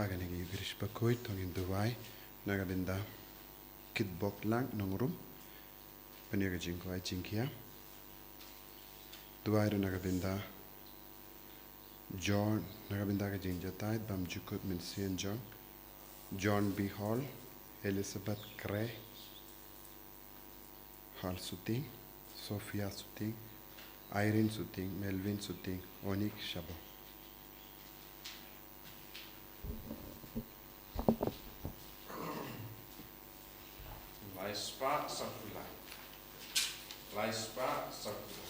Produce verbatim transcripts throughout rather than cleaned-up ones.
Kane ka Eucharist bakhuid, to ngin duwai na ka bynta Kitbok Lang Nongrum, ban ïoh ka jingkwah jingkhiah. Duwai ruh na ka bynta John, na ka bynta ka jingjatai Bamjukut Mynsiem jong John B Hall, Elizabeth Gray, Hal Suting, Sophia Suting, Irene Suting, Melvin Suting, Onik Shabo. Lai spah sawphew lai. Lai spah sawphew lai.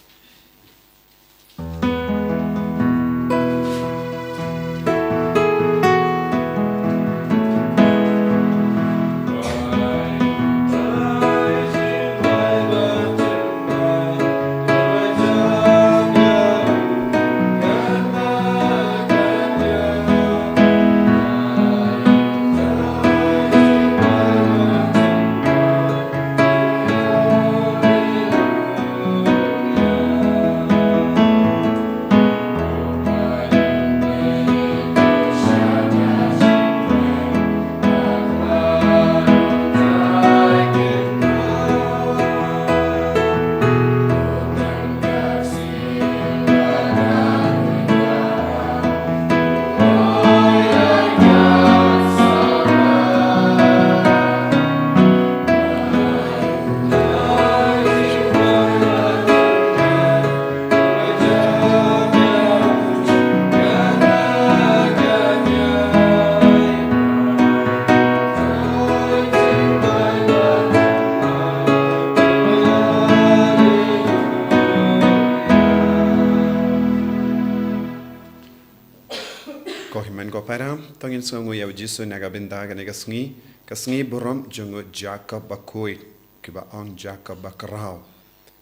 Ko hynmen ko para, to ngin sngewnguh ïa u Jisu na ka bynta kane ka sngi, ka sngi burom jong u Jakob bakhuid, kiba ong Jakob bakhraw.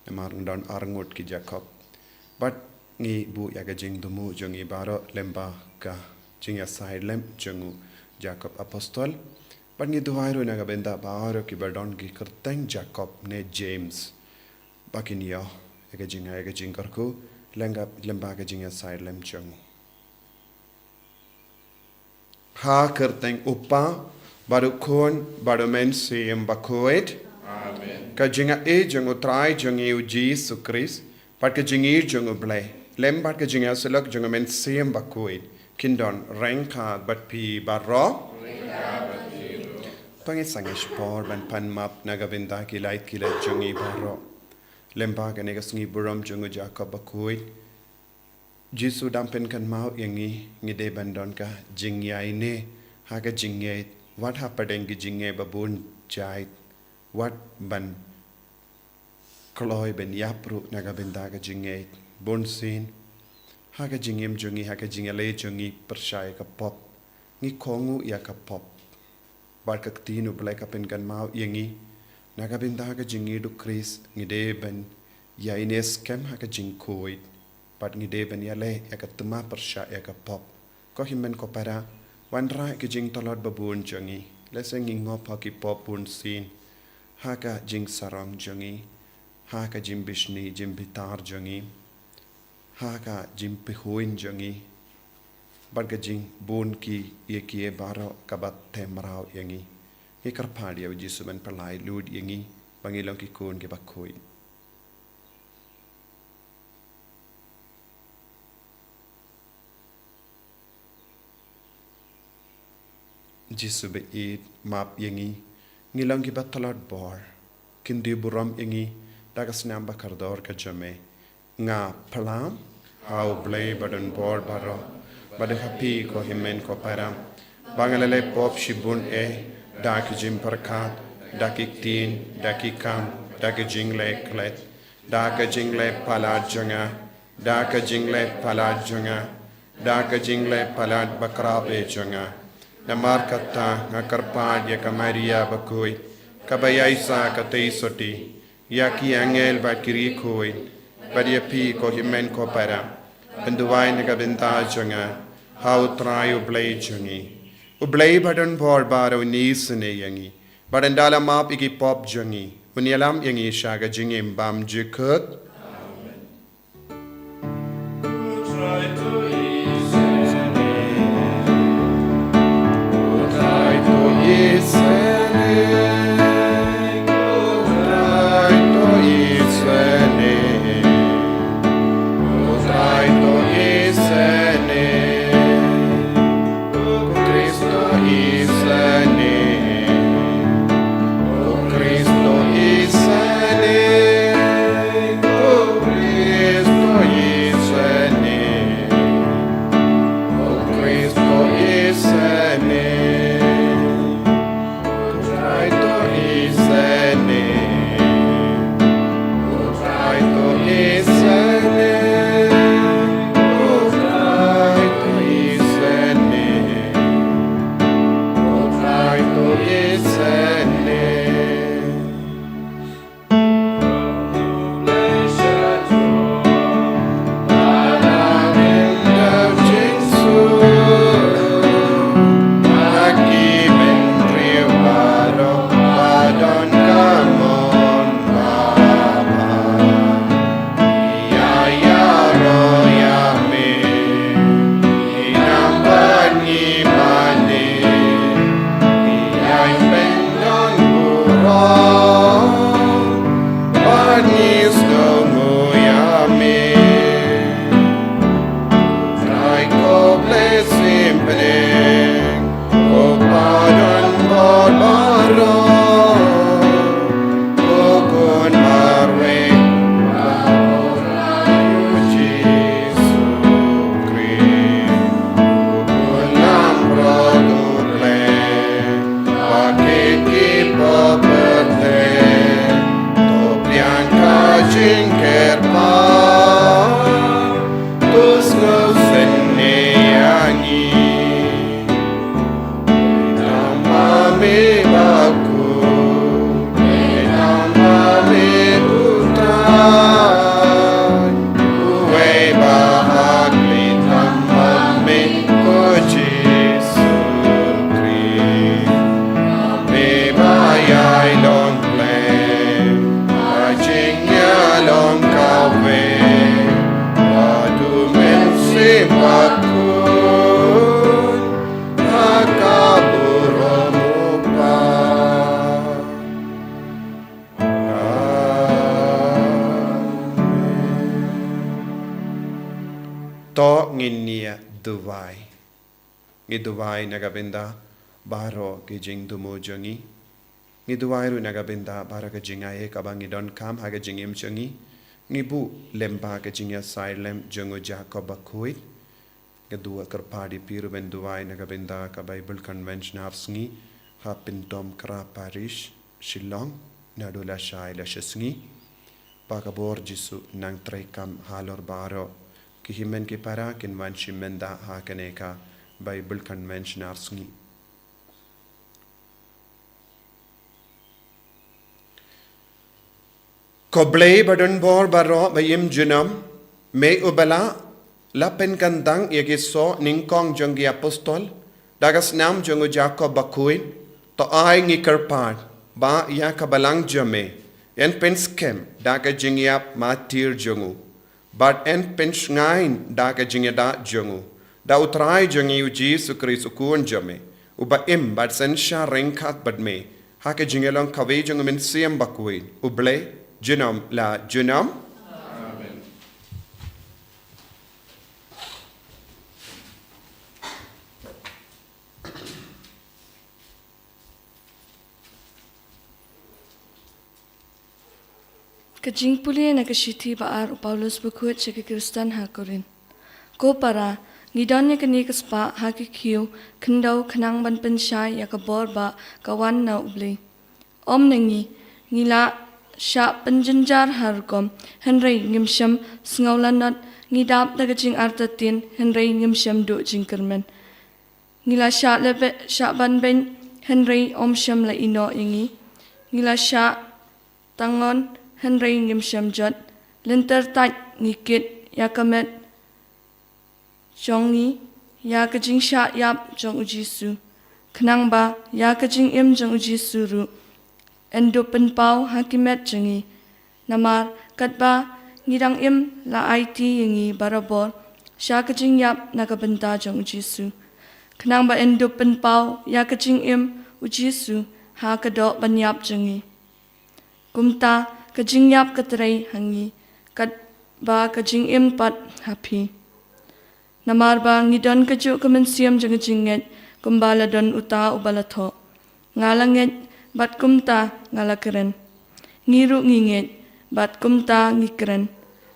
Namar nga don arngut ki Jakob. Bad ngi buh ïa ka jingthmu jong ngi baroh lyngba ka jingïasaid lem jong u Jakob Apostol. Bad ngi duwai ruh na ka bynta baroh kiba don ki kyrteng Jakob ne James, ba kin ïoh ïa ka jing, ïa ka jingkyrkhu lyngba, lyngba ka jingïasaid lem jong u. Ha ka kyrteng u Kpa, bad u Khun, bad u Mynsiem Bakhuid. Amen. Ka jingïeit jong u Trai jong ngi u Jisu Khrist, bad ka jingïeit jong u Blei, lem bad ka jingïasyllok jong u Mynsiem Bakhuid, kin don ryngkat bad phi baroh. To ngin sangeh shipor ban pan map na ka bynta ki lait ki lait jong ngi baroh. Lyngba kane ka sngi burom jong u Jakob bakhuid, Jisu dang pynkynmaw ïa ngi, ngi dei ban don ka jingïaineh ha ka jingngeit, wat hapdeng ki jingngeit ba bun jait, wat ban kloi ban ïap ruh na ka bynta ka jingngeit. Bunsien ha ka jingim jong ngi, ha ka jingïaleh jong ngi pyrshah ïa ka pop, ngi kohnguh ïa ka pop. Bad ka ktien u Blei ka pynkynmaw ïa ngi, na ka bynta ka jingïeit u Khrist, ngi dei ban ïaineh skhem ha ka jingkhuid, bad ngi dei ban ïaleh ïa ka thma pyrshah ïa ka pop. Ko hynmen ko para, wanrah ïa ka jingtlot ba bun jong ngi, lehse ngi ngop ha ki pop bunsien, ha ka jingsarong jong ngi, ha ka jingbishni jingbitar jong ngi, ha ka jingpyrkhat jong ngi, bad ka jingbun ki ïa ki baroh kaba them mraw ïa ngi. Ngi kyrpad ïa u Jisu ban pynlait lut ïa ngi, ba ngi long ki khun kiba khuid. Jisu ba ïeit, map ïa ngi, ngi long kiba tlot bor. Kyndiah burom ïa ngi da ka snam ba kordor ka jong me. Nga phla ha u Blei ba don bor baroh, bad ha phi ko hynmen ko para, ba nga la leh pop shibun eh, da ki jingpyrkhat, da ki ktien, da ki kam, da ki jingleh klet, da ka jingleh palat jong nga, da ka jingleh palat jong nga, da ka jingleh palat bakhraw eh jong nga. Namar kata nga kyrpad ïa ka Maria bakhuid, kaba ïaisah ka tei sotti, ïa ki angel bad ki riewkhuid, bad ïa phi ko hynmen ko para, ban duwai na ka bynta jong nga ha u Trai u Blei jong ngi. U Blei ba don bor baroh un isynei ïa ngi, bad un da la map ïa ki pop jong ngi, un ïalam ïa ngi sha ka jingim bymjukut. Amen. Try to ease it. me. Trai ko blessing bring, ko pardon bor baroh, ko kun marwei, Jisu Khrist, ko kun lam roh U Blei. Ba ki ki pyrthei, to biang ka jingkyrpad, to sngewsynei ïa ngi. Tang ma me bakhuid, tang ma me u Trai, uwei ba ha khlieh, tang ma me ko Jisu Khrist. Me ba ïai long Blei, ba jingïalong kawei, ba U Mynsiem Bakhuid, ha ka burom U Kpa. Amen. To ngin ïa duwai. Ngi duwai na ka bynta baroh ki jingthmu jong ngi. Ngi duwai ruh na ka bynta baroh ka jingaiei kaba ngi donkam ha ka jingim jong ngi. Ngi buh lem bad ka jingïasaid lem jong u Jakob Bakhuid. Ngi duwai, kyrpad ïa phi ruh ban duwai na ka bynta ka Bible Convention ar sngi ha Pyntomkra Parish, Shillong, naduh lashai lashisngi. Ba ka bor Jisu nang treikam halor baroh ki hynmen ki para kin wan shim bynta ha kane ka Bible Convention ar sngi. Ko Blei ba don bor baroh ba im junom, me uba la la pynkyntang ïa ki soh nyngkong jong ki apostol da ka snam jong u Jakob Bakhuid, to ai, ngi kyrpad, ba ïa ka balang jong me yn pynskhem da ka jingïap martir jong u, bad yn pynshngaiñ da ka jingïada jong u, da U Trai jong ngi u Jisu Khrist u Khun jong me, uba im bad synshar ryngkat bad me ha ka jingïalong kawei jong U Mynsiem Bakhuid, U Blei junom la junom. Amen. Ka jingpule na ka shithi ba ar u Paulus bakhuid sha ki Khristan ha Korinth. Ko para, ngi don ïa kane ka spah ha ki khiew khyndew khnang ban pynshai ïa ka bor ba ka wan na U Blei. Ym na ngi, ngi la shah pynjynjar ha rukom, hynrei ngim shym sngew lanot, ngi dap da ka jingartatien, hynrei ngim shym duh jingkyrmen. Ngi la shah lebe-, shah banbeiñ, hynrei ym shym la ïehnoh ïa ngi. Ngi la shah tangon, hynrei ngim shym jot. Lynter tait ngi kit ïa ka met jong ngi ïa ka jingshah ïap jong U Jisu, khnang ba ïa ka jingim jong U Jisu ruh yn dup pynpaw ha ki met jong ngi. Namar katba ngi dang im, la aiti ïa ngi barabor sha ka jingïap na ka bynta jong U Jisu, khnang ba yn dup pynpaw ïa ka jingim U Jisu ha ka doh ban ïap jong ngi. Kumta ka jingïap ka trei ha ngi, katba ka jingim pat ha phi. Namar ba ngi don kajuh ka mynsiem jong ka jingngeit, kumba la don uta uba la thoh: Nga la ngeit, bad kumta nga la kren. Ngi ruh ngi ngeit, bad kumta ngi kren,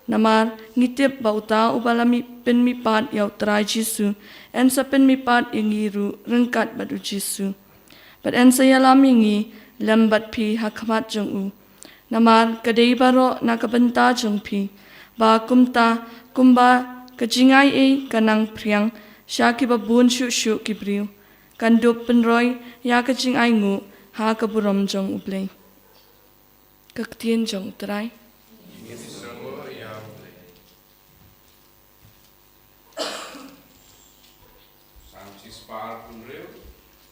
namar ngi tip ba uta uba la mih, pynmihpat ïa U Trai Jisu, yn sa pynmihpat ïa ngi ruh ryngkat bad U Jisu, bad yn sa ïalam ïa ngi lem bad phi ha khmat jong u. Namar ka dei baroh na ka bynta jong phi, ba kumta, kumba ka jingaiei ka nang phriang sha kiba bun shuh shuh ki briew, kan dup pynroi ïa ka jingainguh ha ka burom jong U Blei. Ka ktien jong U Trai. Psalm shispah arphew hynriew,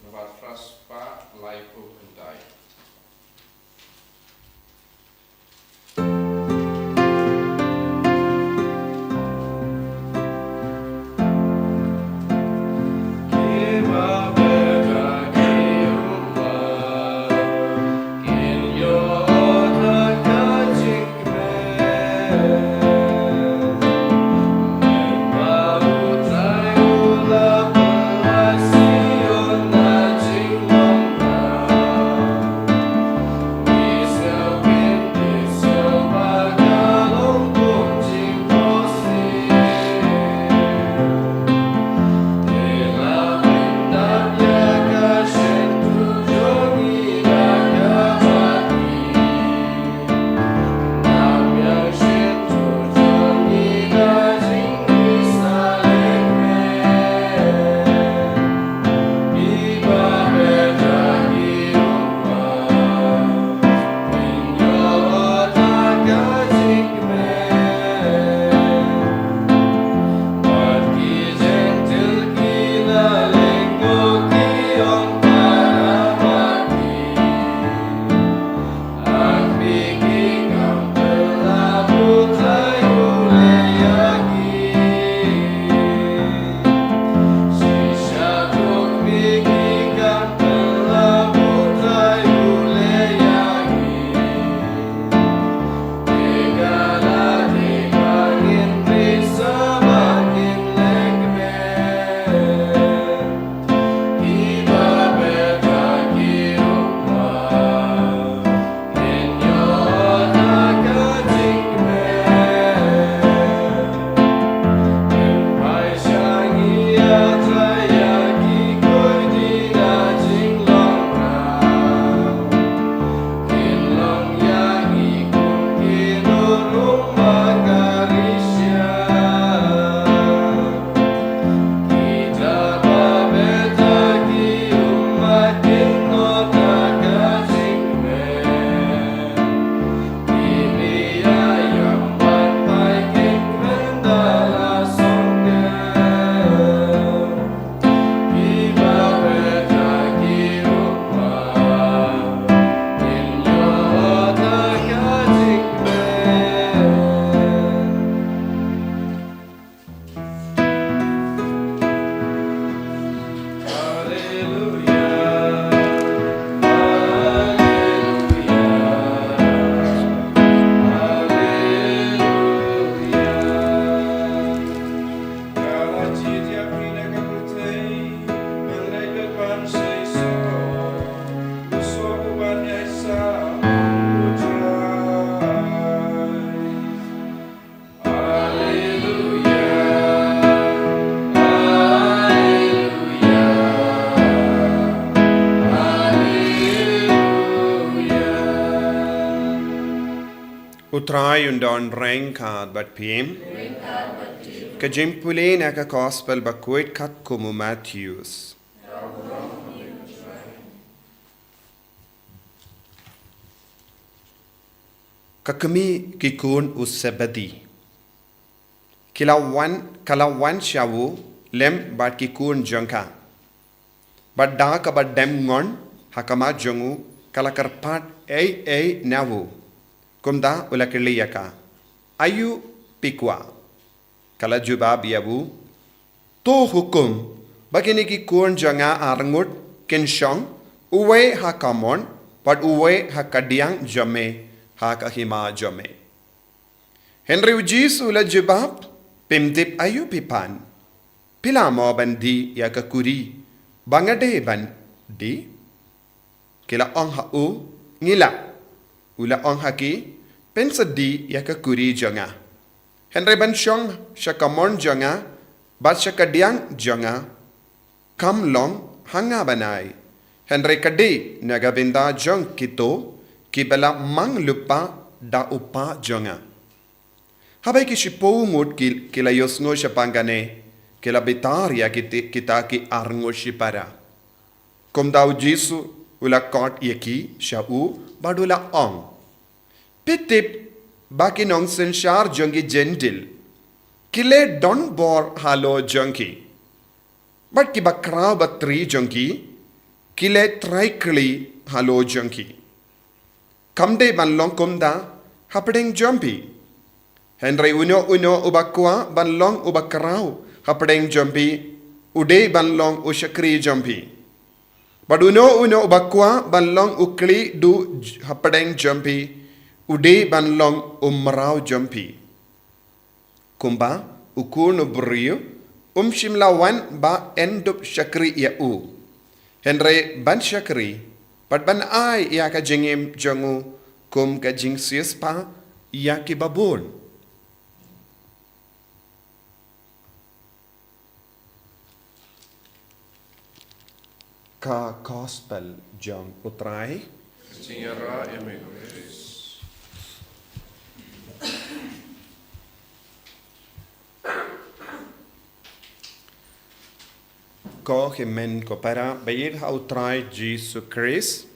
nabar phra spah laiphew khyndai. Trai un don ryngkat bad phi. Ka jingpule na ka Gospel bakhuid katkum u Mathaios. Ka kmie ki khun u Sebedi ki la wan, ka la wan sha u lem bad ki khun jong ka. Bad da kaba dem ngon ha khmat jong u, ka la kyrpad ei ei na u. Kumta u la kylli ïa ka, aïu phi kwah? Ka la jubab ïa u, to hukum ba kine ki khun jong nga arngut kin shong, uwei ha kamon bad uwei ha kadiang jong me ha ka hima jong me. Hynrei u Jisu u la jubab, phim tip aïu phi pan. Phi lah mo ban die ïa ka khuri ba nga dei ban die? Ki la ong ha u, ngi lah. U la ong ha ki, phin sa die ïa ka khuri jong nga. Hynrei ban shong sha kamon jong nga bad sha kadiang jong nga, kam long ha nga ban ai. Hynrei ka dei na ka bynta jong kito kiba la mang lypa da u Kpa jong nga. Haba ki shiphew ngut ki, ki la ïohsngew shaphang kane, ki la bitar ïa kiti, kita ki arngut shipara. Kumta u Jisu u la khot ïa ki sha u bad u la ong, phi tip ba ki nongsynshar jong ki Jentil ki leh donbor halor jong ki, bad kiba khraw bad trai jong ki ki leh trai khlieh halor jong ki. Kam dei ban long kumta hapdeng jong phi. Hynrei uno uno uba kwah ban long uba khraw hapdeng jong phi, u dei ban long u shakri jong phi. Bad uno uno uba kwah ban long u khlieh duh j-, hapdeng jong phi, u dei ban long u mraw jong phi. Kumba u Khun u briew um shym la wan ba un dup shakri ïa u, hynrei ban shakri bad ban ai ïa ka jingim jong u kum ka jingsiewspah ïa kiba bun. Ka Gospel jong u Trai. Jingïarap ïa me, Khrist. Ko hynmen ko para, ba ïeit ha u Trai Jisu Khrist.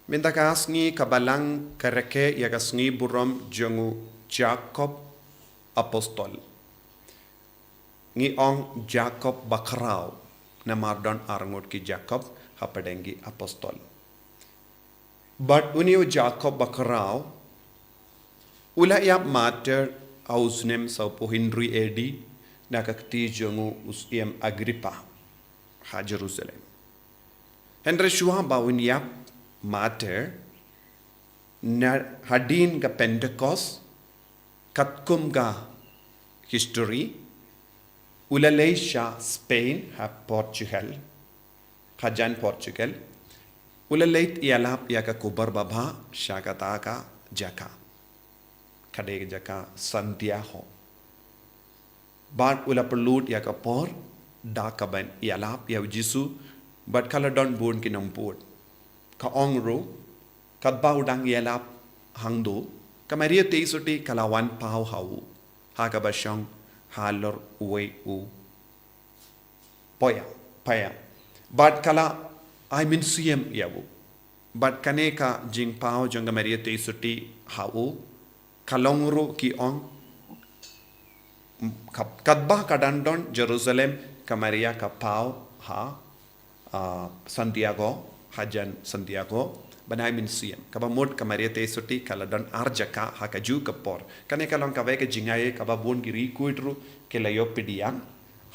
Mynta ka sngi ka Balang ka rakhe ïa ka sngi burom jong u Jakob Apostol. Ngi ong Jakob bakhraw, namar don arngut ki Jakob hapdeng ki apostol. Bad une u Jakob bakhraw u la ïap martir ha u snem sawphew hynriew A D na ka kti jong u Syiem Agripa ha Jerusalem. Hynrei shuwa ba un ïap martir, na hadien ka Pentecost, katkum ka history, u la leit sha Spain ha Portugal, hajan Portugal, u la leit ïalap ïa ka khubor babha sha kata ka jaka, ka dei ka jaka Santiago. Bad u la pynlut ïa ka por da kaban ïalap ïa u Jisu, bad ka la don bun ki nongbud. Ka ong ruh, katba u dang ïalap hangto, ka Maria Theisotti ka la wan paw ha u, ha kaba shong halor uwei u poya, paya. Bad ka la ai mynsiem ïa u. Bad kane ka jingpaw jong ka Maria Theisotti ha u, ka long ruh ki ong, ka, katba ka dang don Jerusalem, ka Maria ka paw ha, ah, Santiago, hajan Santiago, ban ai mynsiem. Kaba mut ka Maria Theisotti ka la don ar jaka ha kajuh ka por. Kane ka long kawei ka jingai kaba bun ki riewkhuid ruh ki la ïoh pdiang,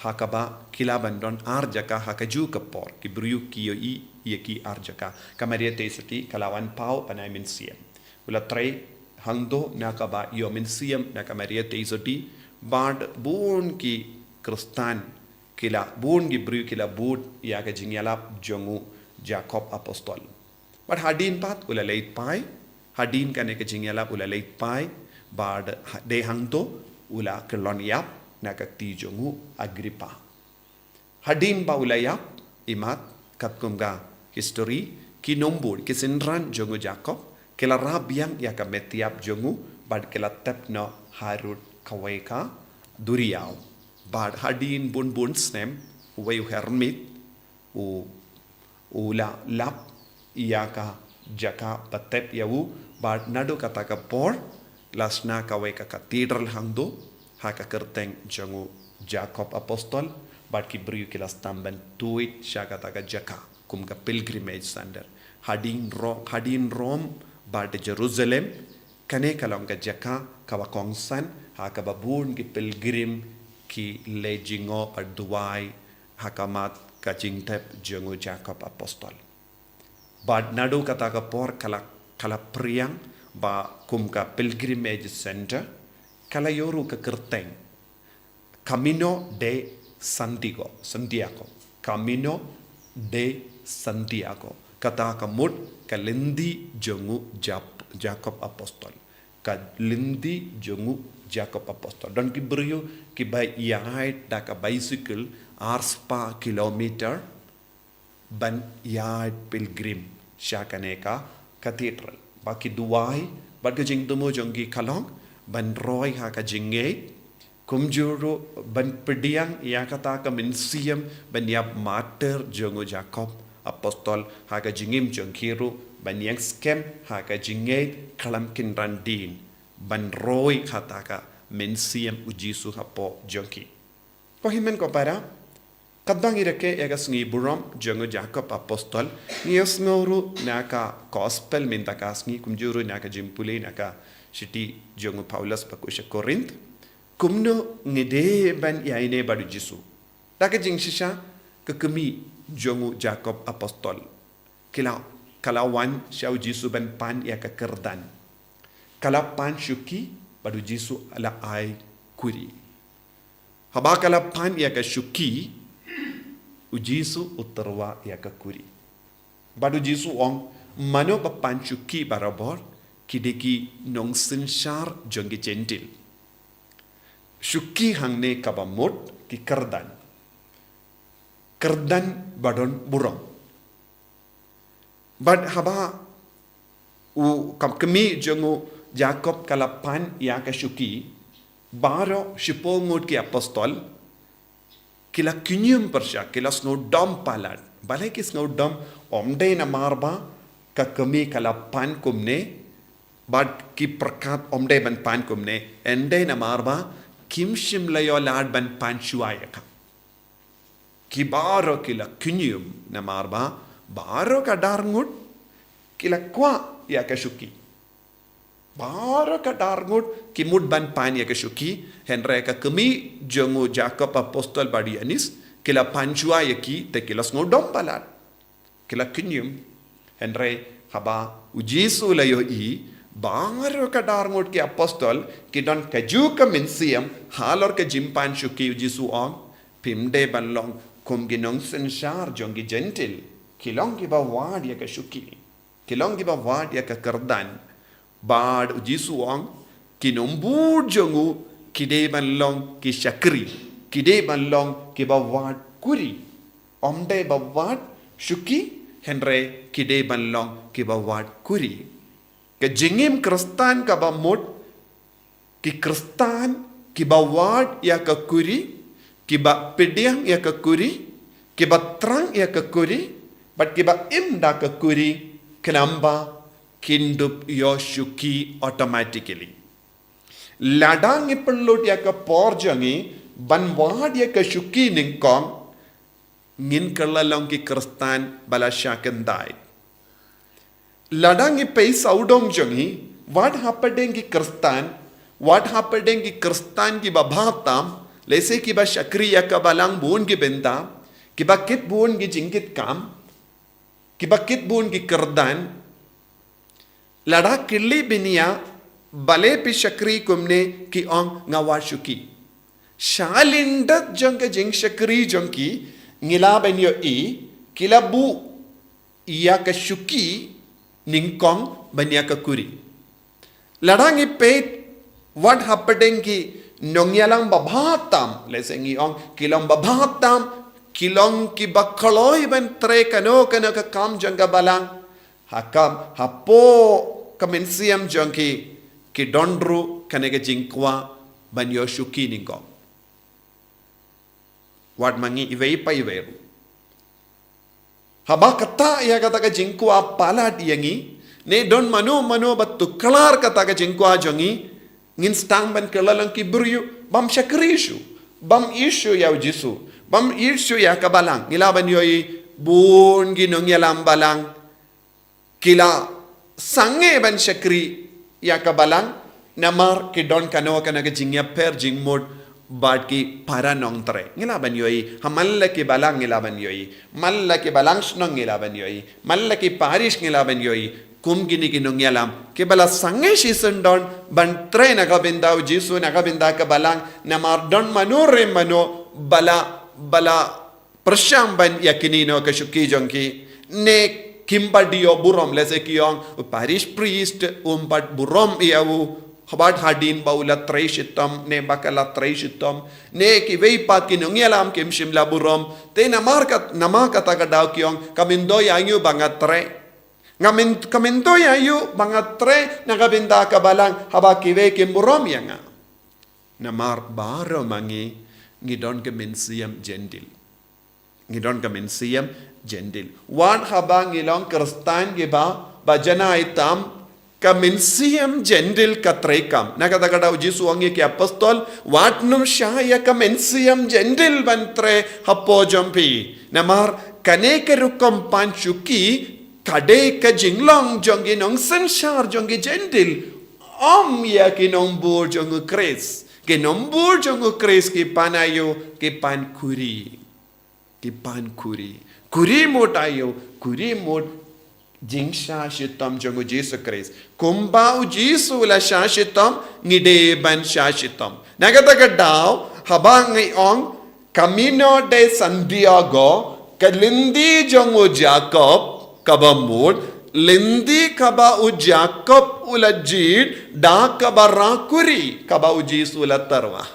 ha kaba ki lah ban don ar jaka ha kajuh ka por, ki briew ki ïohi ïa ki ar jaka. Ka Maria Theisotti ka la wan paw ban ai mynsiem. U la trei hangto na kaba ïoh mynsiem na ka Maria Theisotti, bad bun ki Khristan ki la, bun ki briew ki la bud ïa ka jingïalap jong u Jakob Apostol. Bad hadien pat u la leit phai, hadien kane ka jingïalap u la leit phai, bad ha-, dei hangto u la kyllon ïap na ka kti jong u Agripa. Hadien ba u la ïap, imat, katkum ka history, ki nongbud, ki synran jong u Jakob ki la rah biang ïa ka met ïap jong u, Bad ki la tep noh harud kawei ka duriaw. Bad hadien bun bun snem, uwei u hermit, u, u la lap ïa ka jaka ba tep ïa u, bad naduh kata ka por, la shna kawei ka cathedral hangto, ha ka kyrteng jong u Jakob Apostol, bad ki briew ki la sdang ban tuid sha kata ka jaka, kum ka pilgrimage center. Hadien Ro-, hadien Rom, bad Jerusalem, kane ka long ka jaka kaba kongsan, ha kaba bun ki pilgrim ki leit jngoh bad duwai, ha khmat ka jingtep jong u Jakob Apostol. Bad naduh kata ka por ka la, ka la phriang, ba kum ka pilgrimage center, ka la ïoh ruh ka kyrteng Camino de Santiago, Santiago. Camino de Santiago. Kata ka mut ka lynti jong u Jap-, Jakob Apostol. Ka lynti jong u Jakob Apostol. Don ki briew kiba ïaid da ka bicycle arspah kilometer ban ïaid pilgrim sha kane ka cathedral. Ba ki duwai, bad ka jingthmu jong ki ka long ban roi ha ka jingngeit, kumjuh ruh ban pdiang ïa kata ka mynsiem ban ïap martyr jong u Jakob Apostol, ha ka jingim jong ki ruh ban ïeng skhem ha ka jingngeit khlem kynran dien, ban roi kata ka mynsiem u Jisu hapoh jong ki. Ko hynmen ko para, katba ngi rakhe ïa ka sngi burom jong u Jakob Apostol, ngi ïohsngew ruh na ka gospel mynta ka sngi, kumjuh ruh na ka jingpule na ka shithi jong u Paulus ba koit sha Korinth, kumno ngi dei ban ïaineh bad u Jisu. Da ka jingshisha, ka kmie jong u Jakob Apostol, ki la, ka la wan sha u Jisu ban pan ïa ka kyrdan. Ka la pan shuki, bad u Jisu la ai kuri. Haba ka la pan ïa ka shuki, u Jisu u tyrwa ïa ka kuri. Bad u Jisu u ong, mano ba pan shuki barabor, ki dei ki nongsynshar jong ki Jentil. Shuki hangne kaba mut ki kyrdan. Kyrdan ba don burom. Bad haba u, ka kmie jong u Jakob ka la pan ïa ka shuki, baroh shiphew ngut ki apostol ki la kynñium pyrshah, ki la sngewdom palat. Balei ki sngewdom? Ym dei namar ba ka kmie ka la pan kumne, bad ki pyrkhat ym dei ban pan kumne, hynrei namar ba kim shym la ïoh lad ban pan shuwa ïa ka. Ki baroh ki la kynñium namar ba baroh ka dar ngut ki la kwah ïa ka shuki. Baroh ka dar ngut ki mut ban pan ïa ka shuki, hynrei ka kmie jong u Jakob Apostol bad u Ïoannis ki la pan shuwa ïa ki, te ki la sngewdom palat. Ki la kynñium. Hynrei haba u Jisu u la ïohi ba baroh ka dar ngut ki apostol ki don kajuh ka mynsiem halor ka jingpan shuki, u Jisu u ong, phim dei ban long kum ki nongsynshar jong ki Jentil, ki long kiba wad ïa ka shuki. Ki long kiba wad ïa ka kyrdan. Bad u Jisu u ong, ki nongbud jong u ki dei ban long ki shakri, ki dei ban long kiba wad kuri. Ym dei ba wad shuki, hynrei ki dei ban long kiba wad kuri. Ka jingim Khristan kaba mut, ki Khristan kiba wad ïa ka kuri, kiba pdiang ïa ka kuri, kiba thrang ïa ka kuri, bad kiba im da ka kuri, khnang ba kin dup ïoh shuki automatically. Lada ngi pynlut ïa ka por jong ngi ban wad ïa ka shuki nyngkong, ngin kylla long ki Khristan ba la shah kyntait. Lada ngi peit sawdong jong ngi, wat hapdeng ki Khristan, wat hapdeng ki Khristan kiba bha tam, lehse kiba shakri ïa ka balang bun ki bynta, kiba kit bun ki jingkit kam, kiba kit bun ki kyrdan, lada kylli bniah, balei phi shakri kumne, ki ong nga wad shuki. Sha lyndet jong ka jingshakri jong ki, ngi lah ban ïohi, ki la buh ïa ka shuki nyngkong ban ïa ka kuri. Lada ngi peit wat hapdeng ki nongïalam babha tam, lehse ngi ong ki long babha tam, ki long kiba kloi ban trei kano kano ka kam jong ka balang. Ha kam, hapoh ka mynsiem jong ki, ki don ruh kane ka jingkwah ban ïoh shuki nyngkong. Wat ma ngi iwei pa iwei ruh. Haba kata ïa kata ka jingkwah palat ïa ngi, ne don mano mano ba tuklar kata ka jingkwah jong ngi, ngin sdang ban kylla lang ki briew bym shakri shuh, bym ïeit shuh ïa u Jisu, bym ïeit shuh ïa ka Balang. Ngi lah ban ïohi bun ki nongïalam Balang ki la sangeh ban shakri ïa ka Balang, namar ki don kano kano ka jingïapher jingmut bad ki para nongtrei. Ngi lah ban ïohi, ha man la ki Balang ngi lah ban ïohi, man la ki Balang shnong ngi lah ban ïohi, man la ki parish ngi lah ban ïohi, kum kine ki nongïalam kiba la sangeh shisyndon ban trei na ka bynta u Jisu, na ka bynta ka Balang, namar don mano re mano ba la, ba la pyrshang ban ïa kine noh ka shuki jong ki, ne kim pat ïoh burom. Lehse ki ong u parish priest um pat burom ïa u, haba hadien ba u la trei shitom ne ba ka la trei shitom, ne kiwei pat ki nongïalam kim shym la burom. Te namar kat, namar kata ka daw ki ong, kam myntoi ïa u ba nga trei. Nga myn, kam myntoi ïa u ba nga trei na ka bynta ka Balang haba kiwei kim burom ïa nga. Namar baroh ma ngi ngi don ka mynsiem Jentil. Ngi don ka mynsiem Jentil. Wat haba ngi long Khristan kiba, ba janai tam, ka mynsiem Jentil ka trei kam. Na kata ka daw u Jisu u ong ïa ki apostol, wat nym shah ïa ka mynsiem Jentil ban trei hapoh jong phi. Namar kane ka rukom pan shuki ka dei ka jinglong jong ki nongsynshar jong ki Jentil, ym ïa ki nongbud jong u Khrist. Ki nongbud jong u Khrist ki pan aïu? Ki pan khuri. Ki pan khuri. Khuri mut aïu? Khuri mut jingshah shitom jong u Jisu Khrist. Kumba u Jisu u la shah shitom, ngi dei ban shah shitom. Na kata ka daw, haba ngi ong, Camino de Santiago, ka lynti jong u Jakob, kaba mut, lynti kaba u Jakob u la jied, da kaba rah khuri, kaba u Jisu u la tyrwa.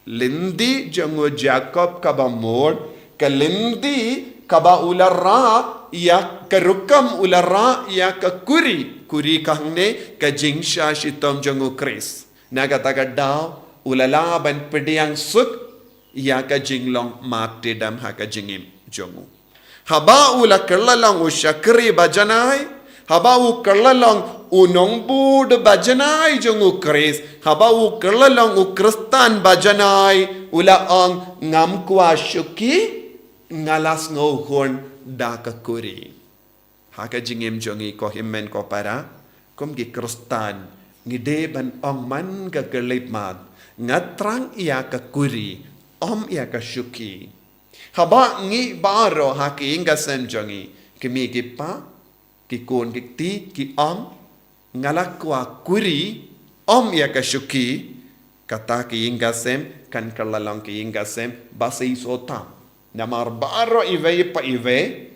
Lynti jong u Jakob kaba mut, ka lynti kaba u la rah ïa ka rukom, u la rah ïa ka khuri, khuri ka hangne ka jingshah shitom jong u Khrist. Na kata ka daw, u la lah ban pdiang suk ïa ka jinglong martyrdom ha ka jingim jong u. Haba u la kylla long u shakri ba janai, haba u kylla long u nongbud ba janai jong u Khrist, haba u kylla long u Khristan ba janai, u la ong, ngam kwah shuki, nga la sngewhun da ka khuri. Ha ka jingim jong ngi ko hynmen ko para, kum ki Khristan, ngi dei ban ong man ka khyllipmat, nga thrang ïa ka khuri, ym ïa ka shuki. Haba ngi baroh ha ki ïing ki sem jong ngi, ki mei ki pa, ki khun ki kti, ki ong, nga la kwah khuri, ym ïa ka shuki, kata ki ïing ki sem kan kylla long ki ïing ki sem ba seisoh tam. Namar baroh iwei pa iwei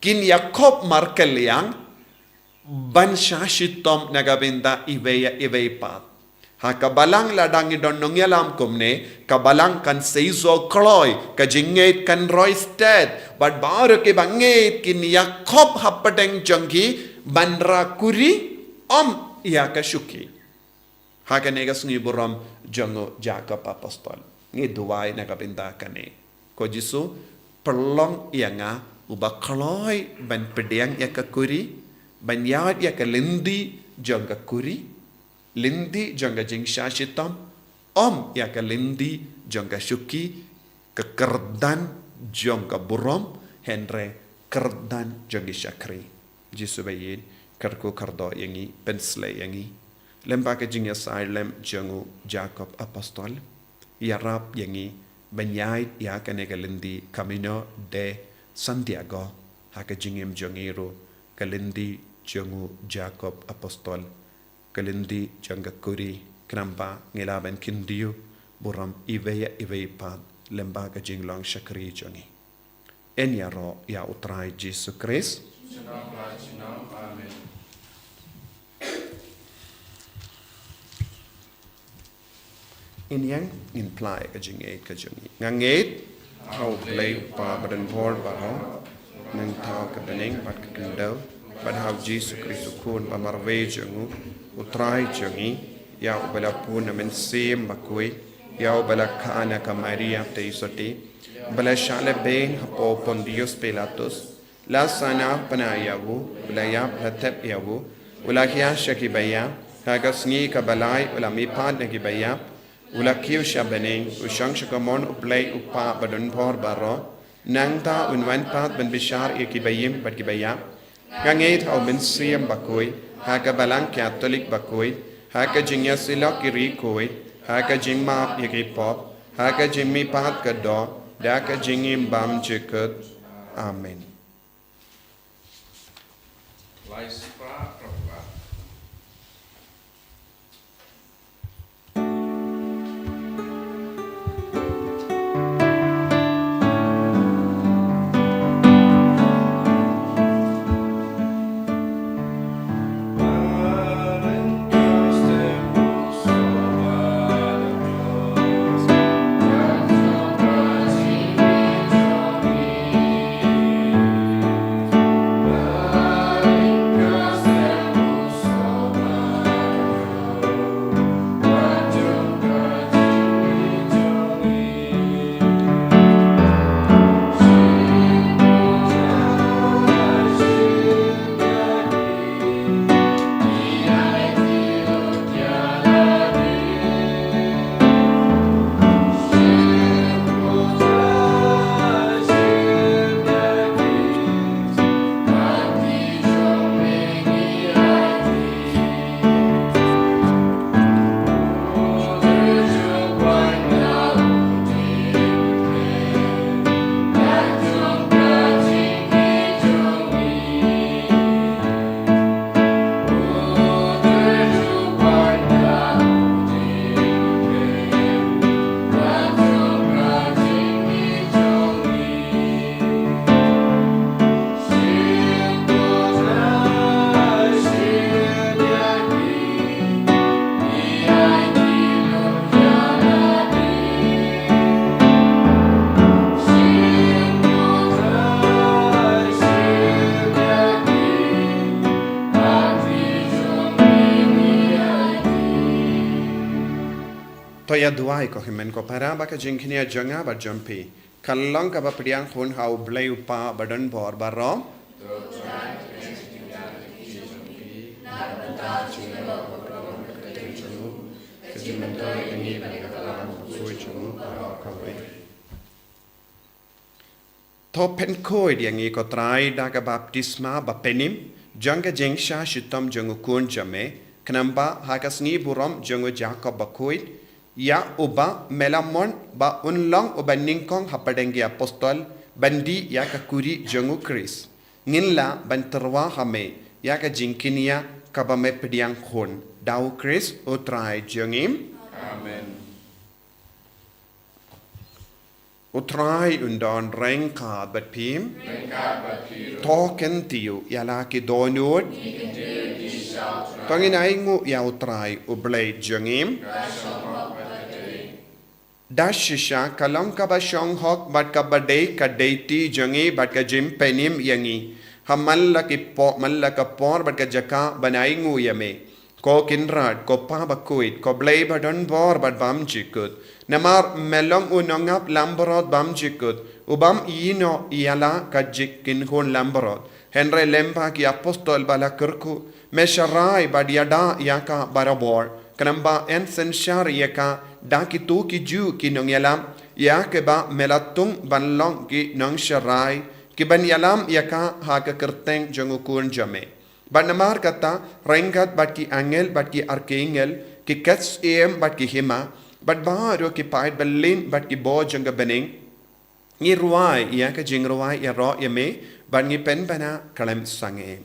kin ïakhop markylliang ban shah shitom na ka bynta iwei ïa iwei pat. Ha ka Balang lada ngi don nongïalam kumne, ka Balang kan seisoh kloi, ka jingngeit kan roi stet, bad baroh kiba ngeit kin ïakhop hapdeng jong ki ban rah khuri, ym ïa ka shuki. Ha kane ka sngi burom jong u Jakob apostol, ngi duwai na ka bynta kane. Ko Jisu, pynlong ïa nga uba kloi ban pdiang ïa ka khuri, ban ïaid ïa ka lynti jong ka khuri, lynti jong ka jingshah shitom, ym ïa ka lynti jong ka shuki, ka kyrdan jong ka burom, hynrei kyrdan jong ki shakri. Jisu ba ïeit, kyrkhu kyrdoh ïa ngi, pynshlei ïa ngi. Lem bad ka jingïasaid lem jong u Jakob apostol, ïarap ïa ngi ban ïaid ïa kane ka lynti, Camino de Santiago, ha ka jingim jong ngi ruh, ka lynti jong u Jakob apostol, ka lynti jong ka khuri, khnang ba ngi lah ban kyntiew burom iwei ïa iwei pat lem bad ka jinglong shakri jong ngi. Yn ïaroh ïa u Trai Jisu Khrist. Amen. Ngin ïeng, ngin phla ïa ka jingngeit ka jong ngi. Nga ngeit ha U Blei U Kpa badonbor baroh, Nongthaw ka bneng bad ka khyndew, bad ha U Jisu Khrist U Khun ba marwei jong u, U Trai jong ngi, ïa uba la pun na Mynsiem Bakhuid, ïa uba la kha na ka Maria Theisotti, uba la shah lehbeiñ hapoh Pontius Pilatus, la sahnarphna ïa u, u la ïap, la thep ïa u, u la hiar sha ki baïap, ha ka sngi kaba lai u la mihpat na ki baïap, u la kiew sha bneng, u shong sha kamon U Blei U Kpa badonbor baroh, nangta un wan pat ban bishar ïa ki baïm bad ki baïap. Nga ngeit ha U Mynsiem Bakhuid, ha ka Balang Katholik Bakhuid, ha ka jingïasyllok ki riewkhuid, ha ka jingmap ïa ki pop, ha ka jingmihpat ka doh, da ka jingim bymjukut. Amen. To ïa duwai ko hynmen ko para ba ka jingkñia jong nga bad jong phi kan long kaba pdiang khun ha U Blei U Kpa badonbor baroh. To pynkhuid ïa ngi ko Trai da ka baptisma bapynim jong ka jingshah shitom jong u Khun jong me, khnang ba ha ka sngi burom jong u Jakob Bakhuid, ïa uba me la mon ba un long uba nyngkong hapdeng ki apostol ban dih ïa ka kuri jong u Khrist, ngin lah ban tyrwa ha me ïa ka jingkñia kaba me pdiang khun. Da u Khrist u Trai jong ngi. Amen. U Trai un don ryngkat bad phi. To kyntiew ïa la ki dohnud. To ngin ainguh ïa u Trai U Blei jong ngi. Da shisha ka long kaba shong hok bad kaba dei ka dei ti jong ngi bad ka jingpynim ïa ngi ha man la ki por, man la ka por bad ka jaka ban ainguh ïa me. Ko Kynrad, ko Pa Bakhuid, ko Blei badonbor bad bymjukut. Namar me long u nongap langbrot bymjukut, u bym ïehnoh ïa la ka jingkynhun langbrot. Hynrei lem bad ki apostol ba la kyrkhu, me sharai bad ïada ïa ka barabor, khnang ba yn synshar ïa ka da kito ki juh ki nongïalam, ïa kiba me la tung ban long ki nongsharai, ki ban ïalam ïa ka ha ka kyrteng jong u Khun jong me. Bad namar kata, ryngkat bad ki angel bad ki arkangel, ki kat syiem bad ki hima, bad baroh ki paid byllien bad ki bor jong ka bneng, ngi rwai ïa ka jingrwai ïaroh ïa me, bad ngi pynbna khlem sangeh.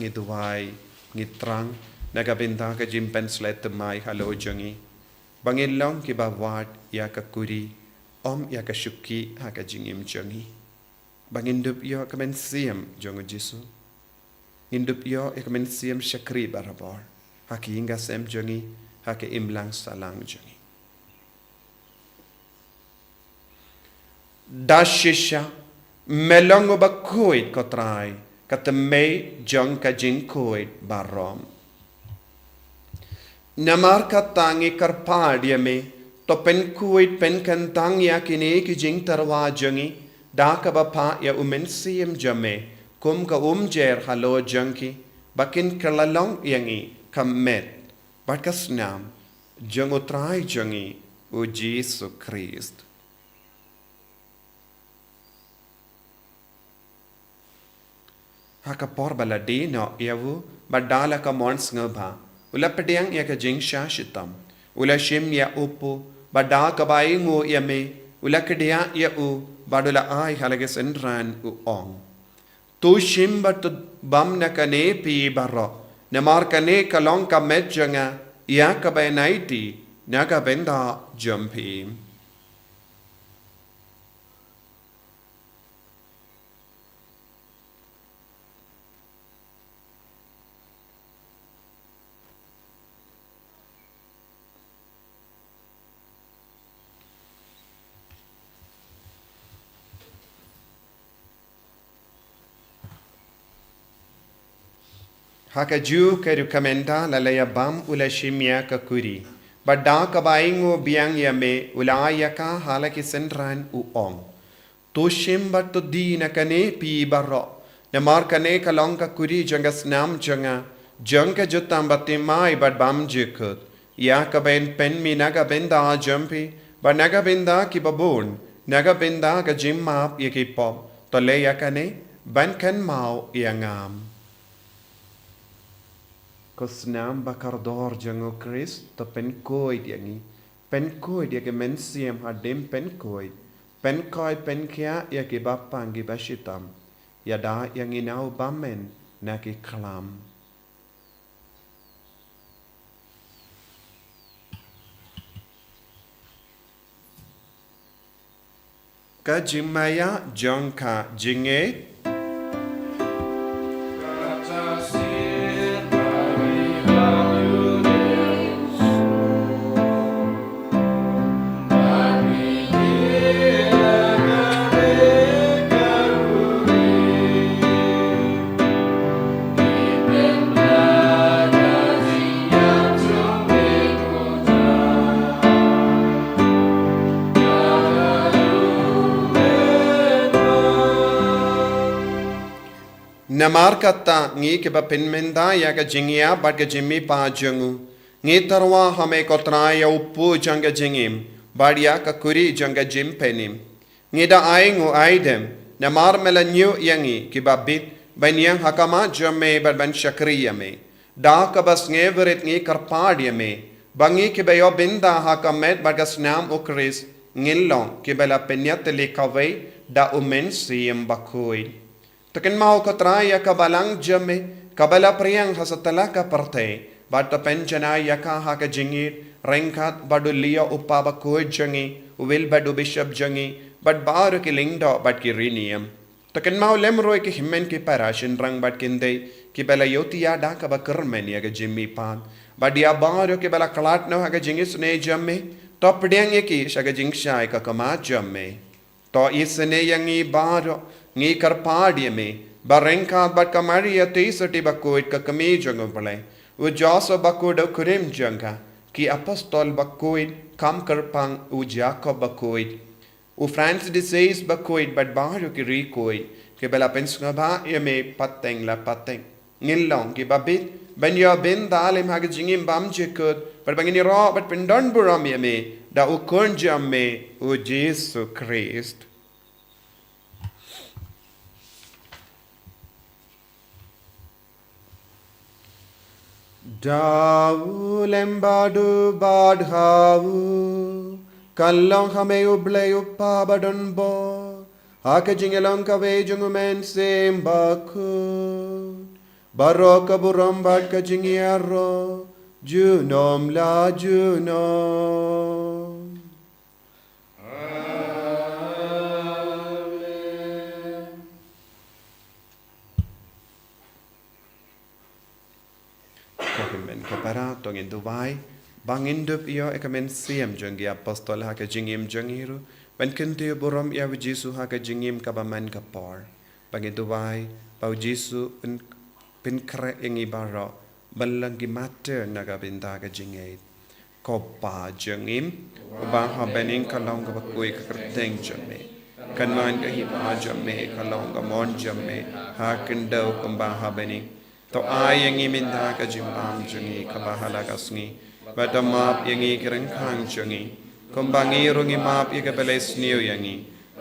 ngi duwai, ngi thrang na ka bynta ka jingpynshlei thymmai halor jong ngi, ba ngin long kiba wad ïa ka kuri, ym ïa ka shuki ha ka jingim jong ngi. Ba ngin dup ïoh ka mynsiem jong u Jisu. Ngin dup ïoh ïa ka mynsiem shakri barabor ha ka ïing ka sem jong ngi, ha ka imlang sahlang jong ngi. Da shisha, me long uba khuid, ko Trai, ka thymmei jong ka jingkhuid baroh. Namar kata ngi kyrpad ïa me, to pynkhuid pynkyntang ïa kine ki jingtyrwa jong ngi da kaba phah ïa u Mynsiem jong me kum ka umjer halor jong ki, ba kin kylla long ïa ngi ka met bad ka snam jong u Trai jong ngi, u Jisu Khrist. Ha ka por ba la die noh ïa u, bad da la ka mon sngewbha, u la pdiang ïa ka jingshah shitom, u la shim ïa u pu, bad da kaba ainguh ïa me, u la kdiah ïa u, bad u la ai ha la ki synran, u ong: To shim bad to bam na kane phi baroh, namar kane ka long ka met jong nga, ïa kaba yn aiti na ka bynta jong phi. Ha kajuh ka ruh ka mynta la la ïa bam u la shim ïa ka kuri. Bad da kaba ainguh biang ïa me u la ai ïa ka ha la ki synran u ong: To shim bad to die na kane phi baroh. Namar kane ka long ka kuri jong ka snam jong nga, jong ka jutang bathymmai bad bymjukut. Ïa kaba yn pynmih na ka bynta jong phi, bad na ka bynta kiba bun, na ka bynta ka jingmap ïa ki pop. To leh ïa kane ban kynmaw ïa nga. Ko snam ba kordor jong u Khrist, to pynkhuid ïa ngi. Pynkhuid ïa ki mynsiem hadien pynkhuid. Pynkhuid pynkhiah ïa kiba pang kiba shitom. Ïada ïa ngi na u bymmen na ki khlam. Ka jingmaïa jong ka jingngeit. Namar kata ngi kiba pynmynta ïa ka jingïap bad ka jingmihpat jong u, ngi tyrwa ha me ko Trai ïa u pu jong ka jingim, bad ïa ka kuri jong ka jingpynim. Ngi da ainguh aidem, namar me la ñiuh ïa ngi kiba bit, ban ïeng ha khmat jong me bad ban shakri ïa me. Da kaba sngewrit ngi kyrpad ïa me, ba ngi kiba ïoh bynta ha ka met bad ka snam u Khrist, ngin long kiba la pynïatylli kawei da u Mynsiem Bakhuid. To kynmaw ko Trai ïa ka balang jong me, kaba la phriang ha satlak ka pyrthei, bad to pynjanai ïa ka ha ka jingïeit, ryngkat bad u Leo u pa bakhuid jong ngi, u Wilbert u bishop jong ngi, bad baroh ki lyngdoh bad ki riewniam. To kynmaw lem ruh ïa ki hynmen ki para shynrang bad kynthei, kiba la ïohthiah da kaba kyrmen ïa ka jingmihpat. Bad ïa baroh kiba la khlad noh ha ka jingisynei jong me, to pdiang ïa ki sha ka jingshai ka khmat jong me. To isynei ïa ngi baroh, ngi kyrpad ïa me, ba ryngkat bad ka Maria Theisotti bakhuid ka kmie jong u Blei, u Joseph bakhuid u kurim jong ka, ki apostol bakhuid, kham kyrpang u Jakob bakhuid, u Francis de Sales bakhuid bad baroh ki riewkhuid, kiba la pynsngewbha ïa me pateng la pateng. Ngin long kiba bit, ban ïoh bynta lem ha ka jingim bymjukut, bad ba ngin ïaroh bad pyndonburom ïa me, da u Khun jong me, u Jisu Khrist. Da u lem bad u bad ha u, kan long ha me u Blei u Pa badonbor, ha ka jingïalong kawei jong u Mynsiem Bakhuid. Baroh ka burom bad ka jingïaroh junom la junom. Amen. Ko hynmen ko para, to ngin duwai ba ngin dup ïoh ïa ka mynsiem jong ki apostol ha ka jingim jong ngi ruh, ban kyntiew burom ïa u Jisu ha ka jingim kaba man ka por. Ba ngin duwai ba u Jisu un pynkhreh ïa ngi baroh ban long ki martir na ka bynta ka jingngeit. Ko Pa jong ngi uba ha bneng, ka long kaba khuid ka kyrteng jong me. Kan wan ka hima jong me, ka long ka mon jong me ha khyndew kumba ha bneng. To ai ïa ngi mynta ka jingbam jong ngi kaba ha la ka sngi. Bad to map ïa ngi ki ryngkang jong ngi, kumba ngi ruh ngi map ïa kiba leh sniew ïa ngi.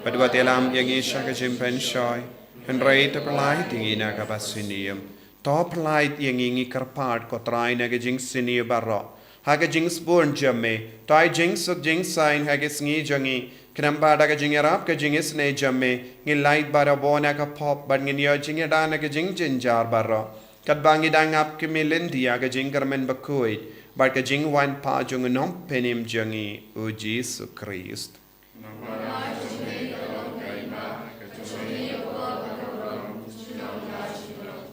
Bad wat ïalam ïa ngi sha ka jingpynshoi, hynrei to pyllait ïa ngi na kaba sniew. To pyllait ïa ngi, ngi kyrpad ko Trai, na ka jingsniew baroh. Ha ka jingsbun jong me, to ai jingsuk jingsaiñ ha ka sngi jong ngi. Khnang ba da ka jingïarap ka jingisynei jong me, ngin lait barabor na ka pop bad ngin ïoh jingïada na ka jingjynjar baroh. Katba ngi dang ap khmih lynti ïa ka jingkyrmen bakhuid bad ka jingwan pat jong u Nongpynim jong ngi, u Jisu Khrist.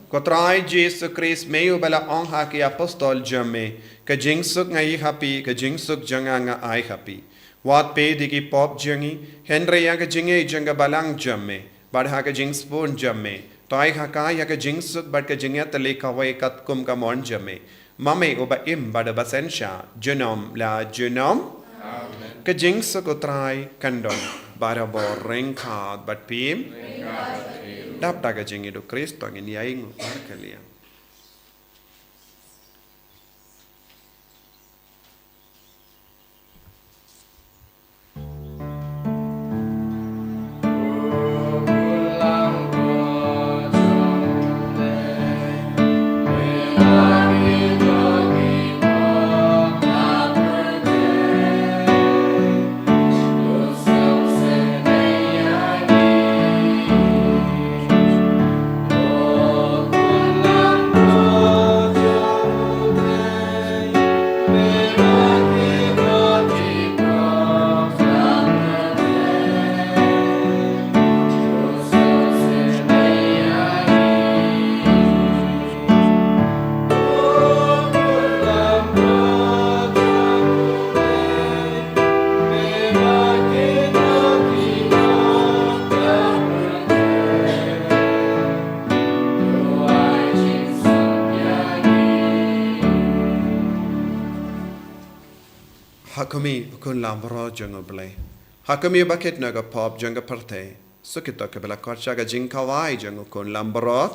Ko Trai Jisu Khrist, me uba la ong ha ki apostol jong me, ka jingsuk nga ïoh ha phi, ka jingsuk jong nga nga ai ha phi. Wat peit ïa ki pop jong ngi, hynrei ïa ka jingngeit jong ka balang jong me, bad ha ka jingsbun jong me, to ai ha ka ïa ka jingsuk bad ka jingïatylli kawei katkum ka mon jong me. Ma me uba im bad uba synshar junom la junom. Amen. Ka jingsuk u Trai kan don barabor ryngkat bad phi. Dap da ka jingïeit u Khrist, to ngin ïainguh markylliang. Ha khmih u Khun Lambrot jong U Blei. Ha khmih ba kit na ka pop jong ka pyrthei. Suk ïa kito kiba la khot sha ka jingkhawai jong u Khun Lambrot.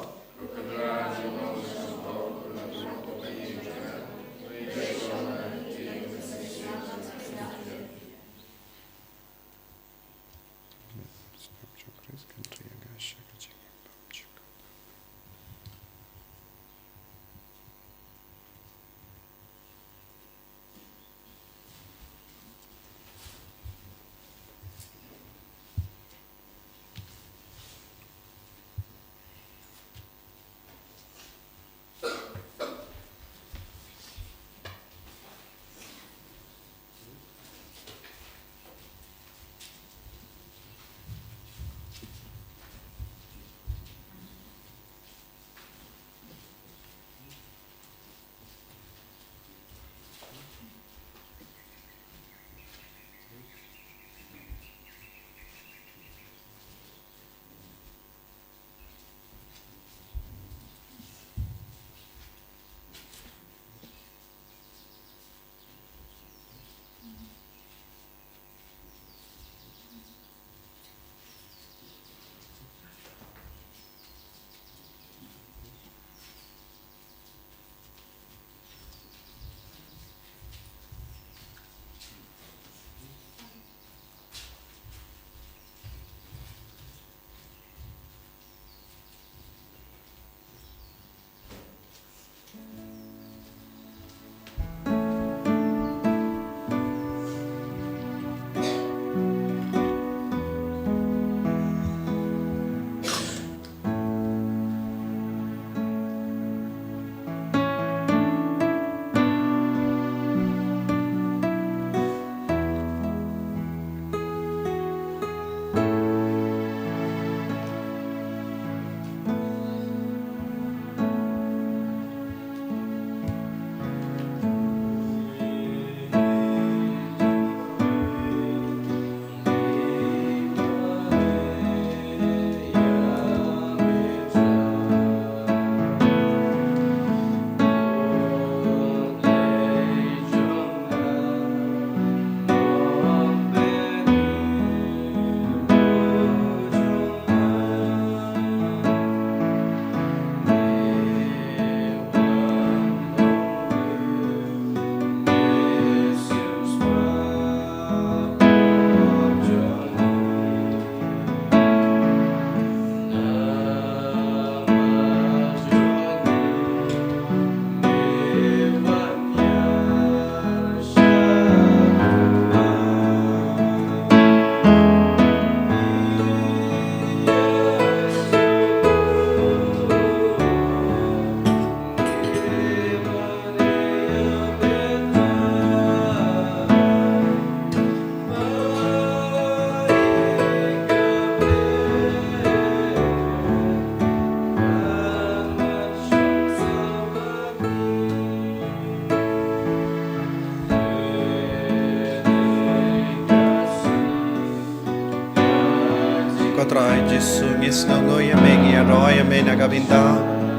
Trai Jisu, ngi sngewnguh ïa me, ngi ïaroh ïa me na ka bynta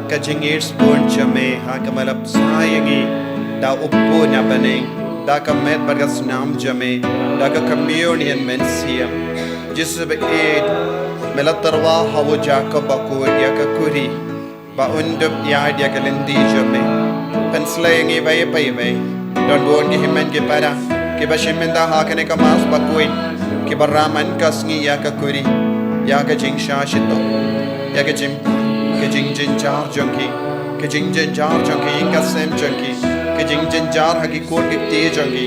ka jingïeit sbun jong me ha kaba la pynshai ïa ngi da u Kpa na bneng, da ka met bad ka snam jong me, da ka communion mynsiem. Jisu ba ïeit, me la tyrwa ha u Jakob bakhuid ïa ka kuri ba un dup ïaid ïa ka lynti jong me. Pynsleh ïa ngi iwei pa iwei. Don bun ki hynmen ki para kiba shim bynta ha kane ka Mass bakhuid, kiba rah man ka sngi ïa ka kuri, ïa ka jingshah shitom, ïa ka jing, ka jingjynjar jong ki, ka jingjynjar jong ki ïing ka sem jong ki, ka jingjynjar ha ki khun ki kti jong ki,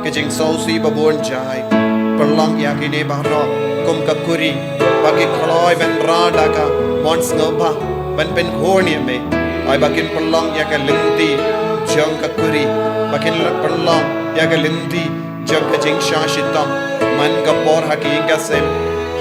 ka jingsngewsih ba bun jai. Pynlong ïa kine baroh kum ka kuri ba ki kloi ban rah da ka mon sngewbha ban pynkhun ïa me. Ai ba kin pynlong ïa ka lynti jong ka kuri, ba kin pynlong ïa ka lynti jong ka jingshah shitom man ka por ha ki ïing ka sem,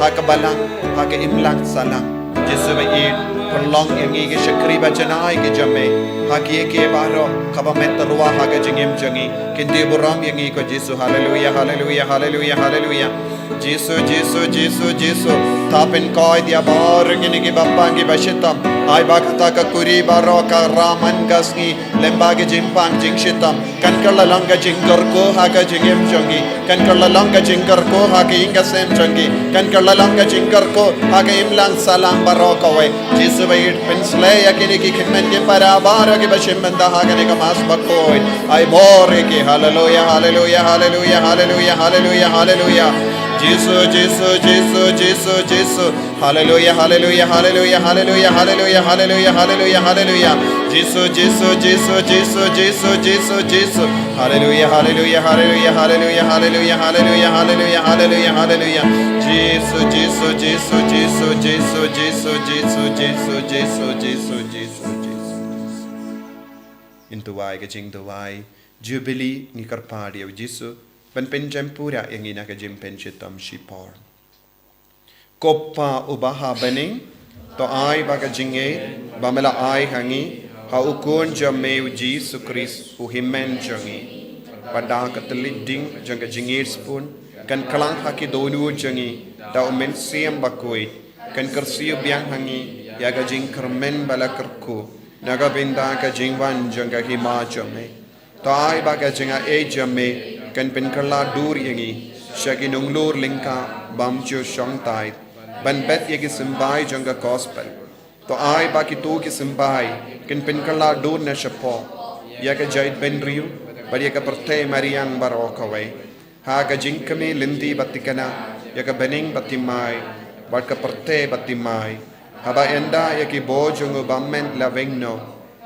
ha ka balang, ha ka imlang sahlang. Jisu ba ïeit, pynlong ïa ngi ki shakri ba janai ki jong me ha kiei kiei baroh kaba me tyrwa ha ka jingim jong ngi. Kyntiew burom ïa ngi ko Jisu. Haleluia, haleluia, haleluia, haleluia. Jisu, Jisu, Jisu, Jisu. Thapin koi dia baroh kine kiba pang kiba shitom. Ai ba kata ka kuri baroh ka rah man ka sngi lem bad ka jingpang jingshitom. Kan kylla long ka jingkyrkhu ha ka jingim jong ngi. Kan kylla long ka jingkyrkhu ha ka ïing ka sem jong ngi. Kan kylla long ka jingkyrkhu ha ka imlang sahlang baroh kawei. Jisu ba ïeit, pynsleh ïa kine ki hynmen ki para baroh kiba shim bynta ha kane ka Mass bakhuid. Ai bor ïa ki. Haleluia, haleluia, haleluia, haleluia, haleluia, haleluia. Jisu, Jisu, Jisu, Jisu, Jisu. Haleluia, haleluia, haleluia, haleluia, haleluia, haleluia, haleluia, haleluia. Jisu, Jisu, Jisu, Jisu, Jisu, Jisu, Jisu. Haleluia, haleluia, haleluia, haleluia, haleluia, haleluia, haleluia, haleluia, haleluia. Jisu, Jisu, Jisu, Jisu, Jisu, Jisu, Jisu, Jisu, Jisu, Jisu, Jisu, Jisu. Ngin duwai ka jingduwai Jubili, ngi kyrpad ïa u Jisu ban pynjem pura ïa ngi na ka jingpynshitom shipor. Ko Pa uba ha bneng, to ai ba ka jingïeit ba me la ai ha ngi ha u Khun jong me u Jisu Khrist u hynmen jong ngi, ba da ka tlot ding jong ka jingïeit sbun kan kylla ha ki dohnud jong ngi da u Mynsiem Bakhuid, kan kyrsiew biang ha ngi ïa ka jingkyrmen ba la kyrkhu na ka bynta ka jingwan jong ka hima jong me. To ai ba ka jingaiei jong me kan pynkylla dur ïa ngi sha ki nonglor lyngkha bym ju shong tied ban bet ïa ki symbai jong ka Gospel. To ai ba kito ki symbai kan pynkylla dur na shapoh ïa ka jaitbynriew bad ïa ka pyrthei mariang baroh kawei. Ha ka jingkmen lynti ba thikna ïa ka bneng bad thymmai bad ka pyrthei bad thymmai, haba ynda ïa ki bor jong u bymman la weng noh,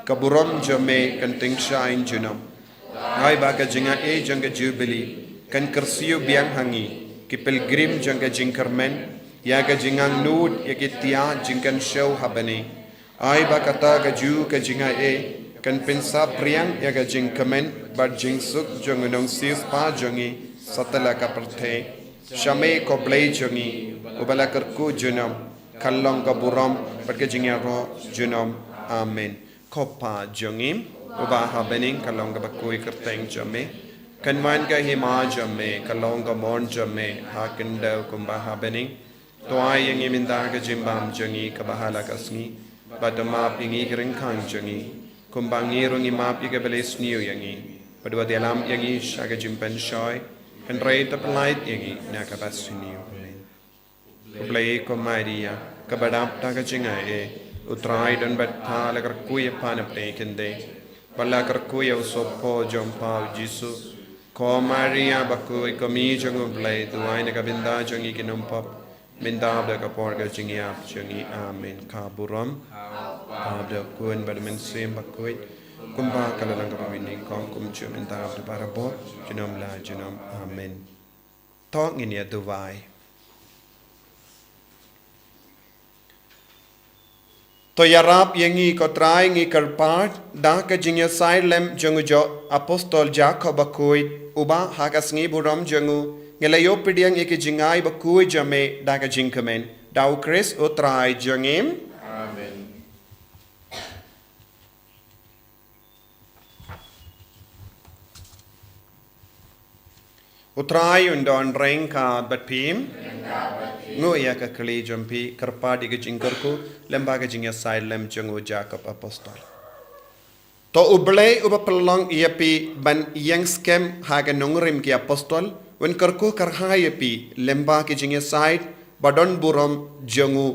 ka burom jong me kan tyngshaiñ junom. Ai ba ka jingaiei jong ka Jubili kan kyrsiew biang ha ngi ki pilgrim jong ka jingkyrmen ïa ka jingangnud ïa ki thiah jingkynshew ha bneng. Ai ba kata kajuh ka jingaiei kan pynsaphriang ïa ka jingkmen bad jingsuk jong u nongsiewspah jong ngi satlak ka pyrthei. Sha me ko Blei jong ngi, uba la kyrkhu junom, kan long ka burom bad ka jingïaroh junom. Amen. Ko Pa jong ngi uba ha bneng, kan long kaba khuid ka kyrteng jong me. Kan wan ka hima jong me, kan long ka mon jong me ha khyndew kumba ha bneng. To ai ïa ngi mynta ka jingbam jong ngi kaba ha la ka sngi, bad to map ïa ngi ki ryngkang jong ngi, kumba ngi ruh ngi map ïa kiba leh sniew ïa ngi. Bad wat ïalam ïa ngi sha ka jingpynshoi, hynrei to pyllait ïa ngi na kaba sniew. Amen. Ko Blei, ko Maria kaba dap da ka jingaiei, u Trai don bad pha, la kyrkhu ïa pha na pdeng khyndiat, bad la kyrkhu ïa u sohpop jong pha u Jisu. Ko Maria bakhuid, ko Mi jong u Blei, duwai na ka bynta jong ngi ki nongpop, mynta bad ha ka por ka jingïap jong ngi. Amen. Ka burom Kpa bad ka Khun bad ka Mynsiem Bakhuid, kumba ka la long kaba mynnyngkong, kumjuh mynta bad barabor, junom la junom. Amen. To ngin ïa duwai. To ïarap ïa ngi ko Trai, ngi kyrpad, da ka jingïasaid lem jong u Apostol Jakob bakhuid, uba ha ka sngi burom jong u ngi la ïoh pdiang ïa ka jingai bakhuid jong me da ka jingkmen. Da u Khrist u Trai jong ngi. Amen. U Trai un don ryngkat bad phi. Nguh ïa ka kli jong phi, kyrpad ïa ka jingkyrkhu lyngba ka jingïasaid lem jong u Jakob apostol. To u Blei uba pynlong ïa phi ban ïeng skhem ha ka nongrim ki apostol, un kyrkhu kyrhai ïa phi lyngba ka jingïasaid ba don burom jong u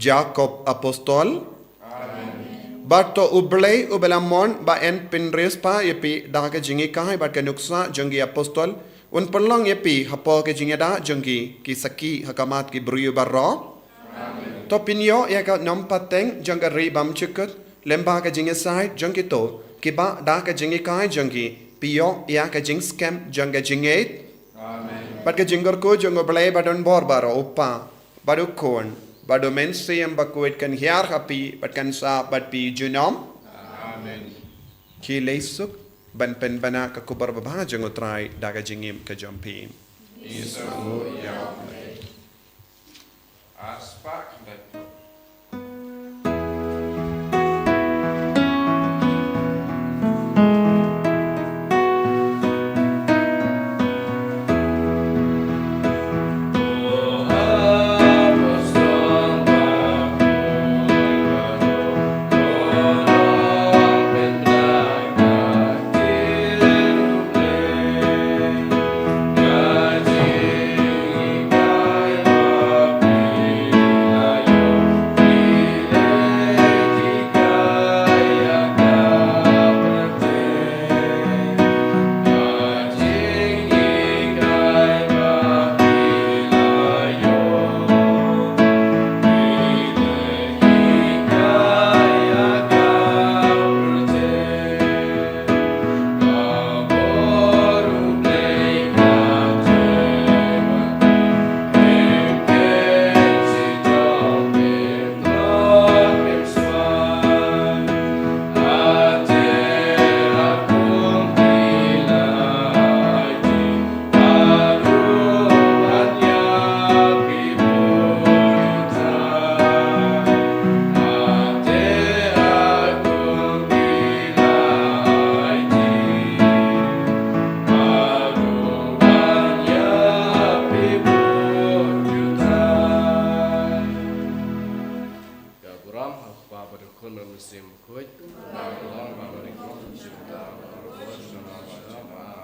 Jakob apostol. Bad to u Blei uba la mon ba yn pynriewspah ïa phi da ka jinghikai bad ka nuksa jong ki apostol, un pynlong ïa phi hapoh ka jingïada jong ki, ki sakhi ha khmat ki briew baroh. To pynïoh ïa ka nongpateng jong ka ri bymjukut lyngba ka jingïasaid jong kito kiba da ka jinghikai jong ki phi ïoh ïa ka jingskhem jong ka jingngeit. Bad ka jingkyrkhu jong u Blei ba don bor baroh, u Kpa bad u Khun bad u Mynsiem Bakhuid kan hiar ha phi bad kan sah bad phi junom. Ki lei suk ban pynbna ka khubor babha jong u Trai da ka jingim ka jong phi. Ka burom ha u Kpa bad u Khun bad u Mynsiem Bakhuid. Ka burom ha u Blei.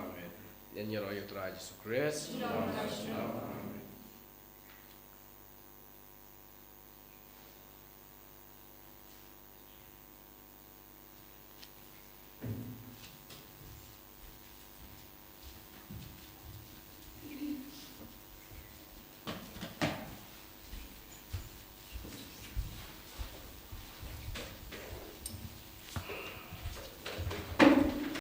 Amen. Ngan ïaroh ïa u Trai Jisu Khrist.